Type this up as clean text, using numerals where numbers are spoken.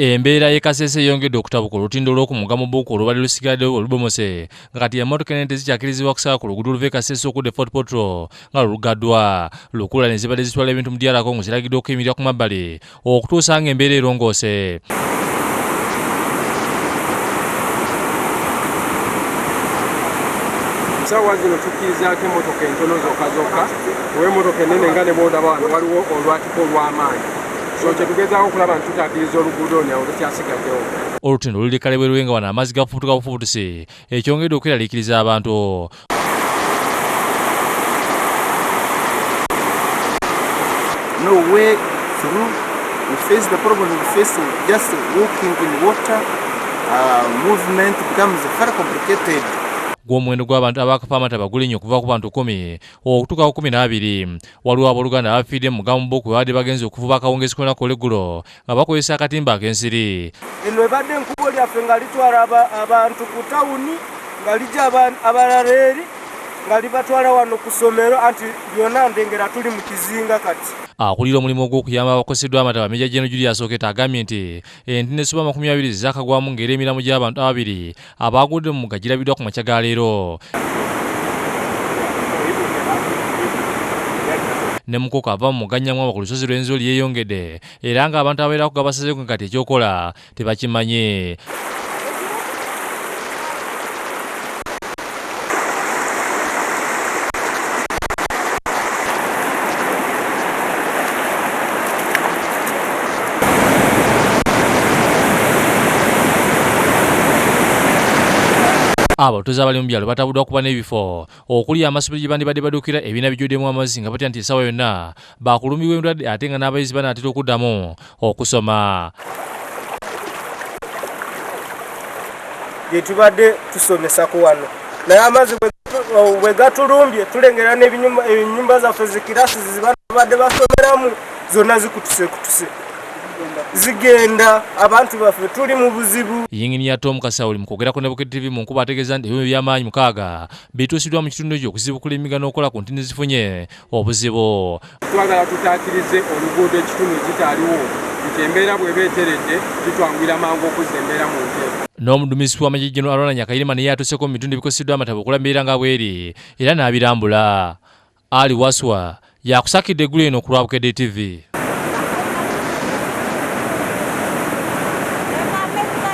Embeera y'e Kasese eyongedde okutabuka olutindo lw'oku mugga Mubuuka olubadde lusigaddewo bwe lubomose nga kati emmotoka ennene tezikyakirizibwa kusala ku luguudo oluva e Kasese okudda e Fort Portal nga luggaddwa. Lukululana ezibadde zitwala ebintu mu DR Congo ziragiddwa okuyimirira ku mabbali okutuusa ng'embeera erongoose. Saawa zino tukkirizaako emmotoka entono zokka zokka, oba emmotoka ennene nga ne bw'olaba wano waliwo olwatiko olw'amaanyi. So kyetugezaako okulaba nti tutaakiriza oluguudo luno awo lukyasigaddewo. Olutindo luli kalebwerwe nga wano amazzi gafubutuka bufubutusi ekyongedde okweraliikiriza abantu. No way through. We face the problem we face just walking in water. Movement becomes very complicated. Gw'omuwendo gw'abantu abaakafa amataba gulinnye okuva ku bantu 10 okutuuka ku 12. Waliwo abooluganda abafiiridde mu mugga Mubuku bwe babadde bagenze okuvuba akawungeezi k'olunaku olw'eggulo nga bakozesa akatimba ak'ensiri. Eno ebadde enkubo lyaffe nga litwala abantu ku tawuni, nga lijja abalala eri, nga libatwala wano ku ssomero, anti byonna ndengera tuli mu kizinga kati. Akulira omulimu ogw'okuyamba abakoseddwa amataba Major General Julius Oketta agambye nti ente n'essuba 20 zaakagwamu ng'era emiramu gy'abantu ababiri abaagudde mu mugga girabiddwa ku makya ga leero. Ne mukoka ava mu mugga Nyamwamba ku lusozi lw'Enzoli yeeyongedde era ng'abantu abawerako gabasazeeko nga kati ekyokola tebakimanyi. Abatuuze abali mu byalo batabuddwa kuba n'ebifo okuli amasomero gye bandibadde baddukira ebiina bijjuddemu amazzi nga batya nti essaawa yonna baakulumbibwa endwadde ate nga n'abayizi banaatera okuddamu okusoma. Gye tubadde tusomesako wano naye amazzi bwe gatulumbye tulengera n'ennyumba zaffe zikirasi zibadde basomeramu zonna zikutusekutuse zigenda, abantu baffe tuli mu buzibu. Yinginiya Tom Kasawuli mu kwogerako ne Bukedde TV mu nkuba ategeeza nti ebyuma eby'amaanyi 6 bituusiddwa mu kitundu ekyo okuzibukula emiga n'okukola ku ntini zifunye obuzibu. Twagala tutaakirize oluguudo ekitundu ekikyaliwo nti embeera bw'eba eteredde kitwanguyira mangu okuzza embeera mu nteeko. N'omuduumizi w'amagye General Arwana Nyakayirima naye atuuseeko mu bitundu ebikoseddwa amataba okulaba embeera nga bw'eri era n'abirambula. Ali Waswa yakusakidde eggulo eno ku lwa Bukedde TV.